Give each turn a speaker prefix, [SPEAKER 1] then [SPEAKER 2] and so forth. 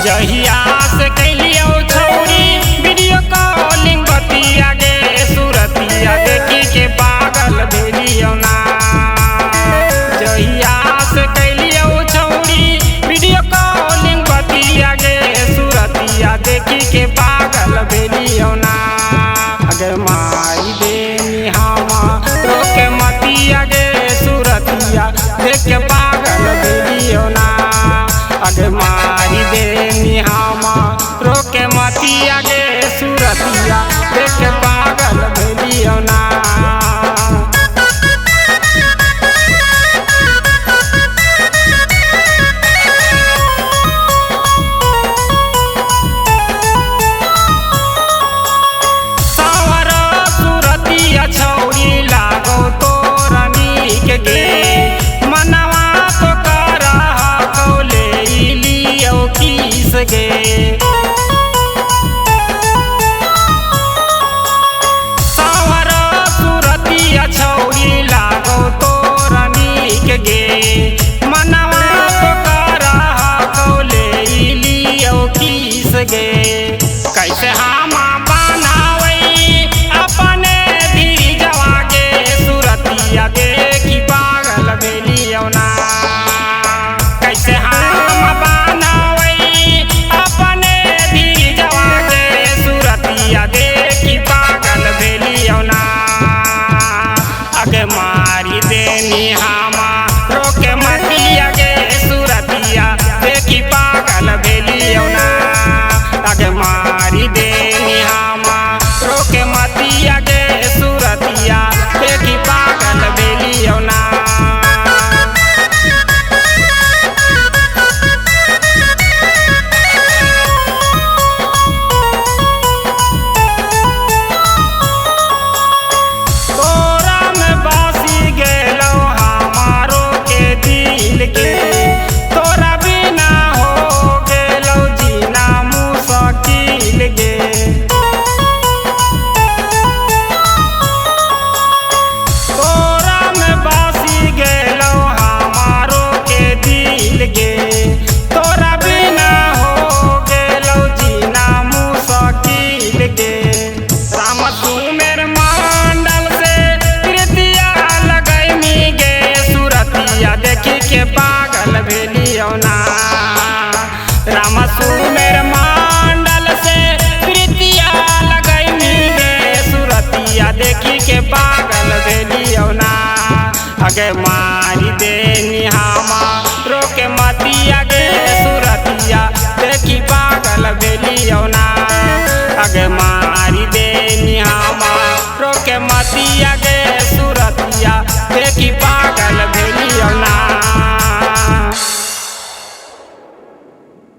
[SPEAKER 1] जहिया से कैलियो छौरी वीडियो कॉलिंग बतिया गे सुरतिया देखी के पागल भेलियो ना। जहिया से कैलियो छौरी वीडियो कॉलिंग बतिया गे सुरतिया देखी के पागल भेलियो ना। अगर माई देनी हमा रोके मतिया गे सुरतिया देख के पागल भेलियो ना। अगर मारी देनी हमा रोके मतिया गे सुरतिया देख के पागल भेलियो ना। सावर सुरतिया छौरी लागो तोरा नीक गे मनवा तो करह कौले लियो किस गे। सावर सुरतिया छौरी लागो तोरा नीक गे मनवा तो करह कौले लियो किस गे। कैसे हमा बनावई अपने धीरजवा गे सुरतिया देखी पागल भेलियो ना। कैसे हम बनावई अपने धीरजवा गे सुरतिया देखी पागल भेलियो ना। अगे मारी देनी हमा रोके मतिया गे सुरतिया देखी पागल भेलियो ना। अगे मारी देनी हमा रोके मतिया गे सुरतिया देखी पागल भेलियो ना। तोरा में बसी गेलो हमारो के दिल के तोरा बिना हो गेलो जीना मुश्किल गे। तोरा में बसी गेलो हमारो के दिल गे तोरा बिना हो गेलो जीना मुश्किल गे। राम सुमेर मंडल से प्रीतिया लगैमी गे सुरतिया देखी के पागल भेलियो ना। राम सुमेर मंडल से प्रीतिया लगैमी गे सुरतिया देखी के पागल भेलियो ना। अगे मारी देनी हमा रोके मतिया गे सुरतिया देखी पागल भेलियो ना। अगे मारी देनी हमा रोके मतिया।